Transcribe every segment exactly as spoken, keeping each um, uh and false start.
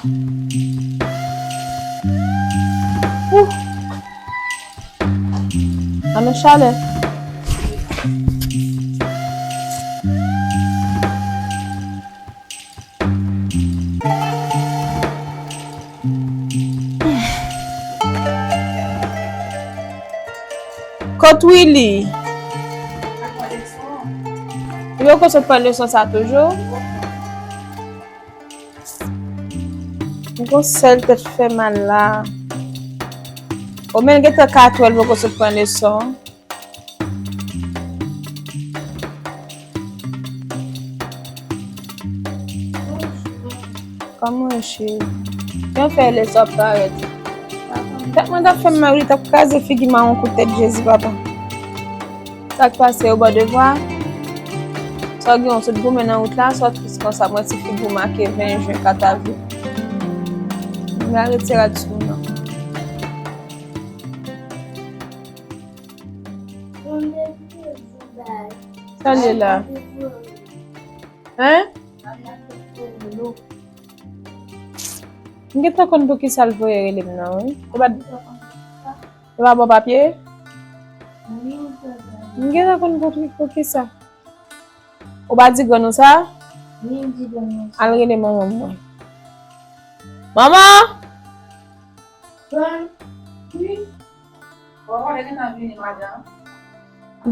Ouh. Ann chalè. Kot Willy? Li poko sot pran leson sa toujou? M gon sèl tèt fè mal la. O men l gentan kat wè l poko sot pran leson. Kòman cheri? Jan fè lè sa parèt. Tèt mwen t ap fè m mal wi, t ap kraze figi m a yon kout tèt Jezi papa. Sa k pase yo ba w devwa? Sa w gen yon sot goumen nan wout la, sa w tris konsa, mwen ti figi w make ven jen kat avril. M pa rete rad sou ou non. Sa l ye la? Hein? M gentan konn poukisa l voye rele m nan, wi. Yo pa, yo pa ba w papye? M gentan konn pou, poukisa. Ou pa di grann ou sa? Al rele manman mwen. Manman!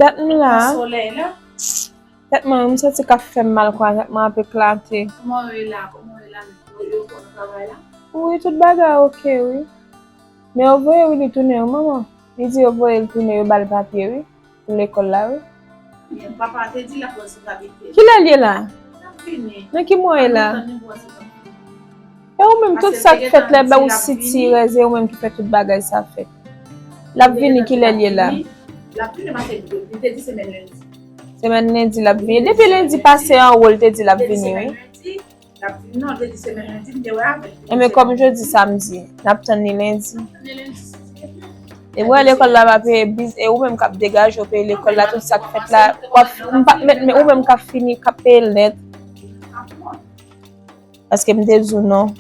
Dat m la. Tèt mwen, m santi k ap fè m mal, kwa tèt mwen ap eklate. Kòman yo ye la? Kòman yo ye la? Yo, yo konn travay la? Wi, tout bagay oke, wi. Men yo voye Willy tounen, wi, manman. Li di yo voye l tounen, yo ba l papye, wi. Pou lekòl la, wi. Men papa te di l ap pran responsabilite. Kilè l ye la? L ap vini. Nan ki mwa l ye la? Ann atann li pou wè si l ap vini. E ou menm, tout sa k fèt la, ba ou sitirèz, e ou menm ki fè tout bagay sa fèt. L ap vini, kilè l ye la? L ap vini, paske li te di semèn lendi. Semèn lendi l ap vini. Depi lendi pase anwo, l te di l ap vini, wi. L ap vini, non, l te di semèn lendi, m te wè avè l. Enben, kòm jodi samdi, n ap tann li lendi. N ap tann li lendi, si Dye vle. Depi w wè lekòl la pa peye, biz, e ou menm k ap degaje w peye lekòl la, tout sa k fèt la, w ap, m p ap met, men ou menm k ap fini, k ap peye l nèt. Paske m te di w non.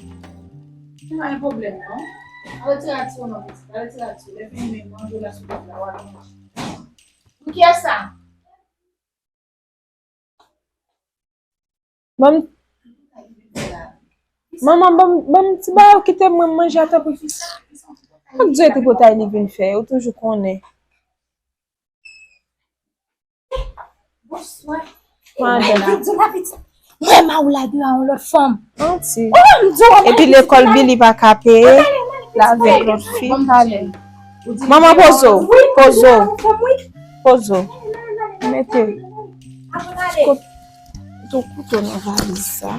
Se pa yon pwoblèm, non. Al retire rad sou non, pitit. Al retire rad sou. Lè fini, men manje w la sou tèt la, w al manje. Pou kiyès sa? Ban m, manman, ban m, ban m ti ba yo kite mwen manje a, tanpri. Ak djè tripotay li vin fè, ou toujou konnen. Bonswa. Madanm. Vin di w la pitit. Mwen ma ou la de a yon lòt fanm. Manti. Oh, m di w, epi lekòl Billy pa ka peye. L avèk lòt fi, pale. Manman, poze w. Poze w. Poze w. Mete. Kot, tou kouto nan valiz sa.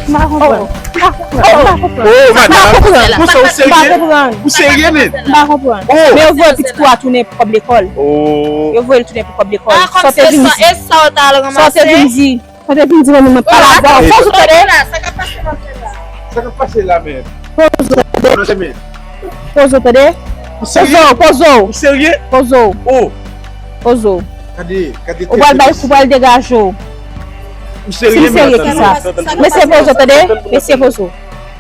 M pa konprann. M pa konprann. Oh, madam. Ou serye? Ou serye, men? M pa konprann. Oh. Men yo voye pitit ou a tounen pou kòb lekòl. Oh. Yo voye l tounen pou kòb lekòl. Sa w te vin di? Sa w te vin di? Sa w te vin di, manman, mwen pa la vwa. Poze w tande. Sa k ap pase la, men? Poze w tande. Poze w tande. Poze w, poze w. Ou serye? Poze w. Oh. Poze w. Ou pral bay kou, pral degaje w. Ou serye, men? Si m serye, kisa? Mesye, poze w tande. Mesye, poze w.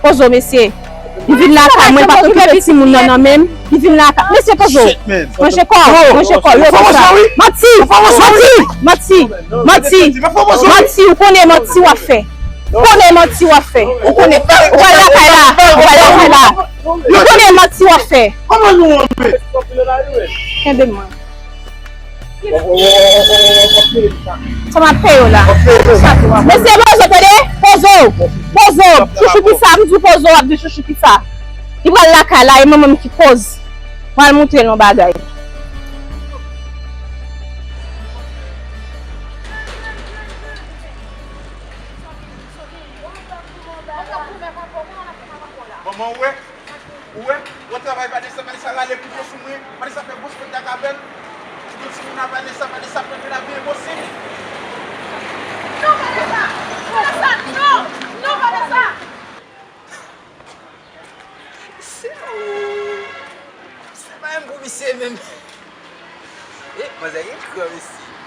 Poze w, mesye. Li vin lakay mwen, pa t okipe timoun nan nan men m. Li vin lakay. Mesye, poze w. Manje kò, manje kò, leve sa. Manti, manti, manti, manti, manti, ou konnen manti w ap fè. Ou konnen manti w ap fè. Ou konnen, ou pral lakay la, ou pral lakay la. Ou konnen manti w ap fè. Kenbe mwen. Sa m ap peye w la. Mesye, poze w tande. Poze w. Poze w. Chouchou kisa? M di w poze w, w ap di chouchou kisa? Li pral lakay la, e manman m ki koz. Mwen al montre l yon bagay. Manman, ou wè? Ou wè? Bay Vanessa, Vanessa rale kouto sou mwen. Vanessa fè gwòs fòt ak avè l. Kouto sou moun a Vanessa, Vanessa pran vin avè l posib. Non, Vanessa! Vanessa, non! Non, Vanessa! Se ou. Se pa menm pou misye menm. E, manzè gen kran, mesye.